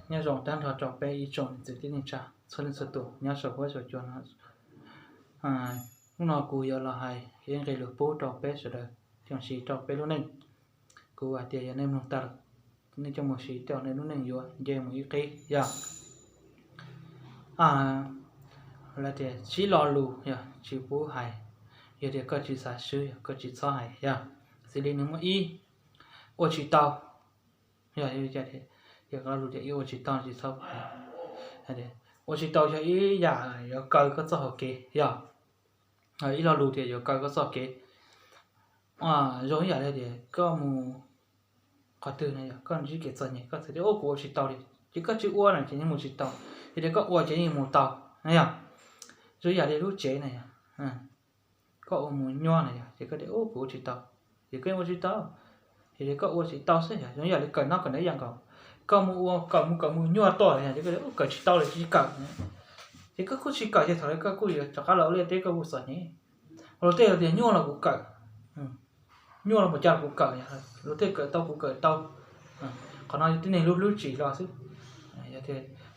Nyob zoo tag nrho rau peb ib tsoom niam txiv kwv tij neej tsa txhua leej txhua tus nyob saum huab saum cua no. Hnub no kuv yuav los hais ib nqe lus pub rau peb sawv daws thiab siv rau peb lub neej. Kuv hais tias yog nej mloog tag, nej coj mus siv rau nej lub neej yuav nce mus ib qib yog. Lawv tias tsib lo lus yog tsis pub hais, yog tias koj tsis xav swb yog koj tsis txhob hais yog. Xws li nws muaj ib, ua tsis tau. Yog, yog lo lus tias ib ua tsis tau tsis txhob hais. Ua tsis tau yog ib yam yuav kaw koj txoj hau kev yog. Ib lo lus tias yuav kaw koj txoj kev. Zoo ib yam li tias koj mus qhov twg na yog koj ntsib kev txom nyem koj txawm tias ub kuv ua tsis tau li, ces koj tsis ua na ces yeej mus tsis tau, yog tias koj ua ces yeej mus tau na yog. Zoo ib yam li lub tsev na yog, koj ua mus nyuaj na yog ces koj tias ub kuv ua tsis tau, ces koj yeej ua tsis tau, yog tias koj ua tsis tau xwb yog. Zoo ib yam li kawm ntaub kawm ntawv ib yam nkaus, koj mus ua kawm mus kawm mus nyuaj tuaj na yog ces koj tias ub kawm tsis tau li tsis kawm, ces koj kuj tsis kawm ces thaum ntawd koj kuj yuav rov qab los ua liaj teb koj kuj txom nyem. Luag tej tias nyuaj los kuv kawm, nyuaj los mus cas los kuv kawm, luag tej kawm tau kuv kawm tau. Qhov no yog tib neeg lub hlwb tsim los xwb.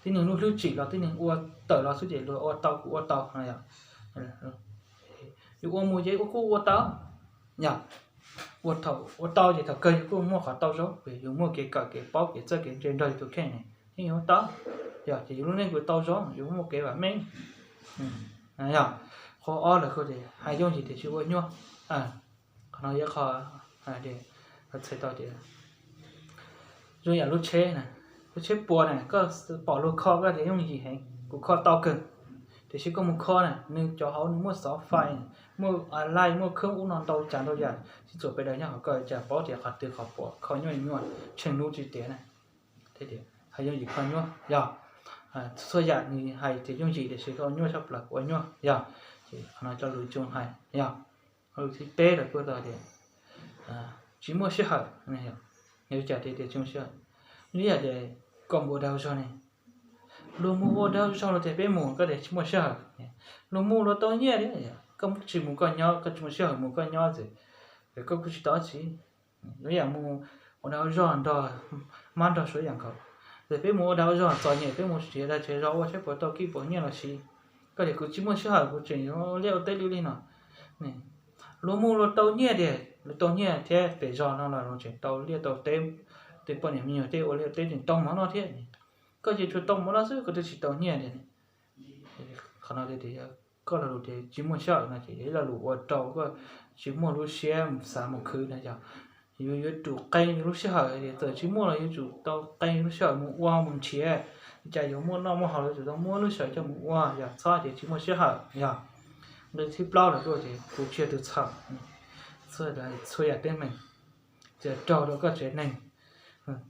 Tib neeg lub hlwb tsim los tib neeg ua tawm los xwb ces luag ua tau kuv ua tau no yog. Yus ua mus ces ua kuj ua tau yog. Ua tau ces thaum kawg yus kuj muaj qhov tau zaub, yus muaj kev kawm kev paub kev txawj kev ntse nrog yus tus kheej ne, yeej yuav tau. Yog ces yus lub neej kuj tau zoo, yus muaj kev vam meej. Yog, qhov ob lawm kuj tias hais yooj yim tiam sis ua nyuaj. Qhov no yog qhov txhais tau tias zoo yam lub tsheb na, lub tsheb puas na, koj pom luag kho koj tias yooj yim heev, kuv kho tau kawg. Tiam sis koj mus kho na, nws cov hauv nws muaj xov fais, muaj a laij, muaj khab ub no ntau tsav ntau yam, tsis txuas pes daws nyob hauv koj cas paub tias qhov twg qhov puas kho nyuaj nyuaj, tsheej lub tsis tiav na. Hais yooj yim kho nyuaj yog. Txhua yam nws hais tias yooj yim tiam sis kho nyuaj tshaj plaws ua nyuaj yog. Ces qhov no cov lus tsis zoo hais yog. Lus thib peb lawv kuj tau tias tsis muaj sij hawm. Yog cas tias tsis muaj sij hawm? Ib yam tias koj mus ua dag zog ne, luag mus ua dag zog los tias peb mus koj tias tsis muaj sij hawm. Luag mus luag tau nyiaj li, koj tsis mus koj nyob, koj tsis muaj sij hawm mus koj nyob xwb, koj kuj tsis tau dab tsi. Ib yam mus ua dag zog nrog mab nrog suav ib yam nkaus, ces peb mus ua dag zog txom nyem peb mus tsev dag tsev zog ua saib puas tau kij puas nyiaj los sis, koj tias kuv tsis muaj sij hawm kuv tseem yuav liaj ua teb li li no. Luag mus luag tau nyiaj tiag, luag tau nyiaj thiab pem zos no los luag tseem tau liaj tau teb, tej poj niam me nyuam tej ua liaj teb tseem tau mov noj thiab. Koj ces tsuas tau mov noj xwb koj twb tsis tau nyiaj tiag. Qhov no tias koj lo lus tias tsis muaj sij hawm no ces yog ib lo lus ua rau koj tsis muaj lub siab xav mus khwv no yog. Yus yuav tsum qee yus lub sij hawm tias txawm tsis muaj los yuav tsum tau qee lub sij hawm mus ua mus nrhiav. Li cas yuav muaj noj muaj haus yuav tsum tau muab lub sij hawm coj mus ua yog txhob tias tsis muaj sij hawm yog. Nqe thib plaub lawv kuj tias kuv tsis yog tus txhaum. Txhua yam teeb meem txias raug rau koj tsev neeg,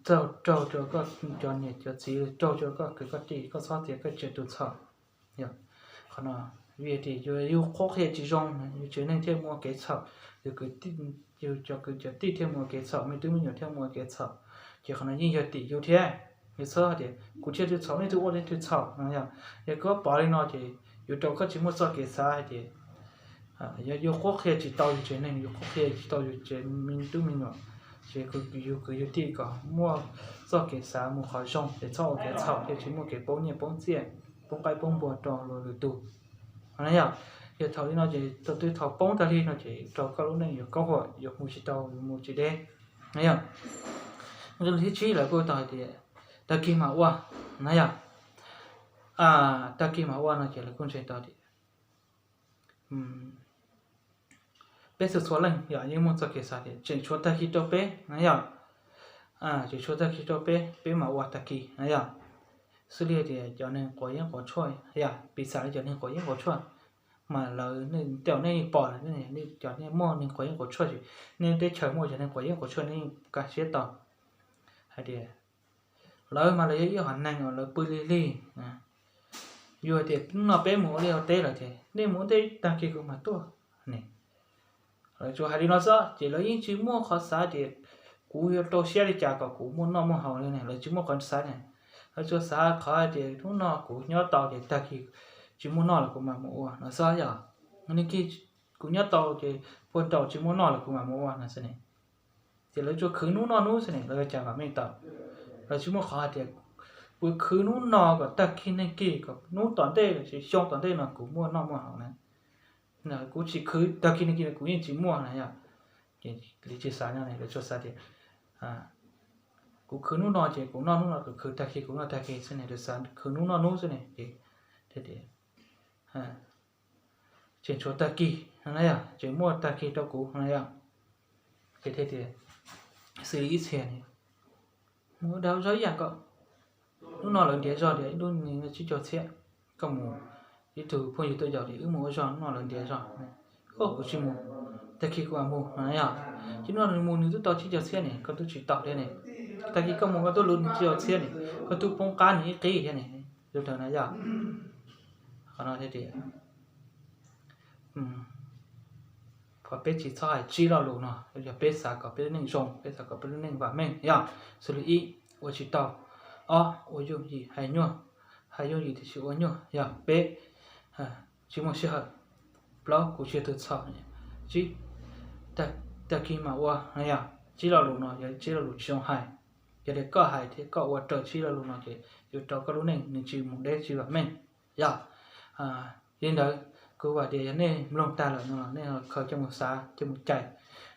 raug raug rau koj cov niam cov txiv, raug rau koj kwv koj tij, koj txhob tias koj tsis yog tus txhaum. Yog, qhov no vim tias yus qhuab qhia tsis zoo, yus tsev neeg thiaj muaj kev txhaum, yus cov kwv cov tij thiaj muaj kev txhaum, me tub me nyuam thiaj muaj kev txhaum, ces qhov no yeej yog tim yus thiab. Yus txhob hais tias kuv tsis yog tus txhaum, nej twb ua nej tus txhaum no yog. Yog koj pom li no ces yuav rau koj tsis muaj txoj kev xav hais tias yog yus qhuab qhia tsis tau yus tsev neeg, yus qhuab qhia tsis tau yus tsev me tub me nyuam, ces yus kwv yus tij kom muaj txoj kev xav mus qhov zoo es txhob ua kev txhaum thiaj tsis muaj kev poob nyiaj poob txiaj, poob qaib poob npua rau luag lwm tus. Yog, yog thaum li no ces thaum twg thaum poob tag li no ces rau koj lub neej yuav kaub huam, yuav mus tsis tau, yuav mus tsis deb. Yog, nqe thib tsib lawv kuj tau hais tias tag kis mam ua na yog. Tag kis mam ua no ces lawv kuj ntseeg tau tias peb txhua txhua leej yog yeej muaj txoj kev xav tias tseem tshuav tag kis rau peb na yog. Tseem tshuav tag kis rau peb, peb mam ua tag kis na yog. Xws li tias cov neeg quav yeeb quav tshuaj yog, piv xam li cov neeg quav yeeb quav tshuaj, mas lawv tej nej pom cov nej muaj neeg quav yeeb quav tshuaj, nej teb chaws muaj cov neeg quav yeeb quav tshuaj nej yeej kaj siab tau hais tias lawv mas lawv yog ib hom neeg uas lawv pw lig lig. Yog tias hnub no peb mus ua liaj ua teb lawm ces nej mus ua teb tag kis kuv mam tuaj ne. Lawv tsuas hais li no xwb ces lawv yeej tsis muaj qhov xav tias kuv yuav rau siab li cas kom kuv muaj noj muaj haus li ne, lawv tsis muaj qhov xav ne. Lawv tsuas xav qhov hais tias hnub no kuv nyob tau ces tag kis tsis muaj noj los kuv mam mus ua no xwb yog. Kuv nyob tau ces puag nraum tsis muaj noj los kuv mam mus ua no xwb ne. Ces lawv tsuas khwv hnub noj hnub xwb ne, lawv cas vam meej tau. Lawv tsis muaj qhov hais tias Kuv khwv hnub no kom tag kis neeg kis, kom hnub tom ntej los sis xyoo tom ntej no kuv muaj noj muaj haus na. Kuv tsis khwv tag kis neeg kis los kuv yeej tsis muaj na yom. Ces lawv tsis xav no ne, lawv tsuas xav tias kuv khwv hnub no ces kuv noj hnub no, kuv khwv tag kis kuv noj tag kis xwb ne, lawv xav khwv hnub noj hnub xwb ne. Ces tseem tshuav tag kis no na yom, tseem muaj tag kis rau kuv no na yom. Ces thiaj tias xws li ib txhia ne, mus ua dag ua zog ib yam nkaus, hnub no lawv ntiav zog tias ib lub nws tsib caug txhiab, koj mus, ib tug phooj ywg tuaj yaum tias wb mus ua zog hnub no lawv ntiav zog, koj kuv tsis mus, tag kis kuv mam mus no na yom. Ces hnub no nws mus nws twb tau tsib caug txhiab ne, koj twb tsis tau thiab ne, tag kis koj mus koj twb luv nws tsib caug txhiab ne, koj twb poob qab nws ib qib thiab ne, yog raws na yom. Qhov no thiaj tias qhov peb tsis txhob hais tsib lo lus no yog peb xav kom peb lub neej zoo, peb xav kom peb lub neej vam meej yog xws li ib, ua tsis tau, ob, ua yooj yim hais nyuaj, hais yooj yim tiam sis ua nyuaj yog peb, tsis muaj sij hawm, plaub, kuv tsis yog tus txhaum, tsib, tag kis mam ua no yog tsib lo lus no yog tsib lo lus tsis zoo hais. Yog tias koj hais thiab koj ua raws tsib lo lus no ces yuav rau koj lub neej nws tsis mus deb tsis vam meej yog. Li ntawd, kuv vam tias yog nej mloog tag lawm no los nej ho khaws coj mus xav coj mus cais,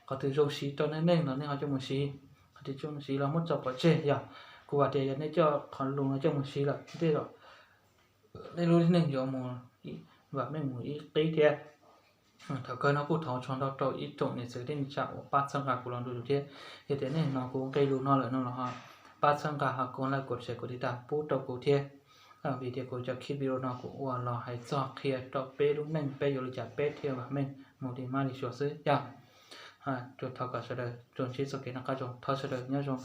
qhov twg zoo siv rau nej neej los nej ho coj mus siv, qhov twg tsis zoo siv los muab tso pov tseg yog. Kuv vam tias yog nej coj qhov lus no coj mus siv lawm tej zaum nej lub neej yuav mus vam meej mus ib qib thiab. Thaum kawg no kuj thov ua tsaug ntau rau ib tsoom niam txiv kwv tij neej tsa uas pab txhawb nqa kuv los ntu zus thiab. Yog tias nej hnov kuv nqe lus no lawm no los ho pab txhawb nqa ho kuv like, kuv share, kuv tiv tas pub rau kuv thiab, vim tias kuv cov clip video no kuv ua los hais txog qhia rau peb lub neej peb yuav li cas peb thiaj vam meej mus li mab li suav xwb yog. Tsuas thov kom sawv daws tsuas ntsib txoj kev noj qab zoo, thov sawv daws nyob zoo.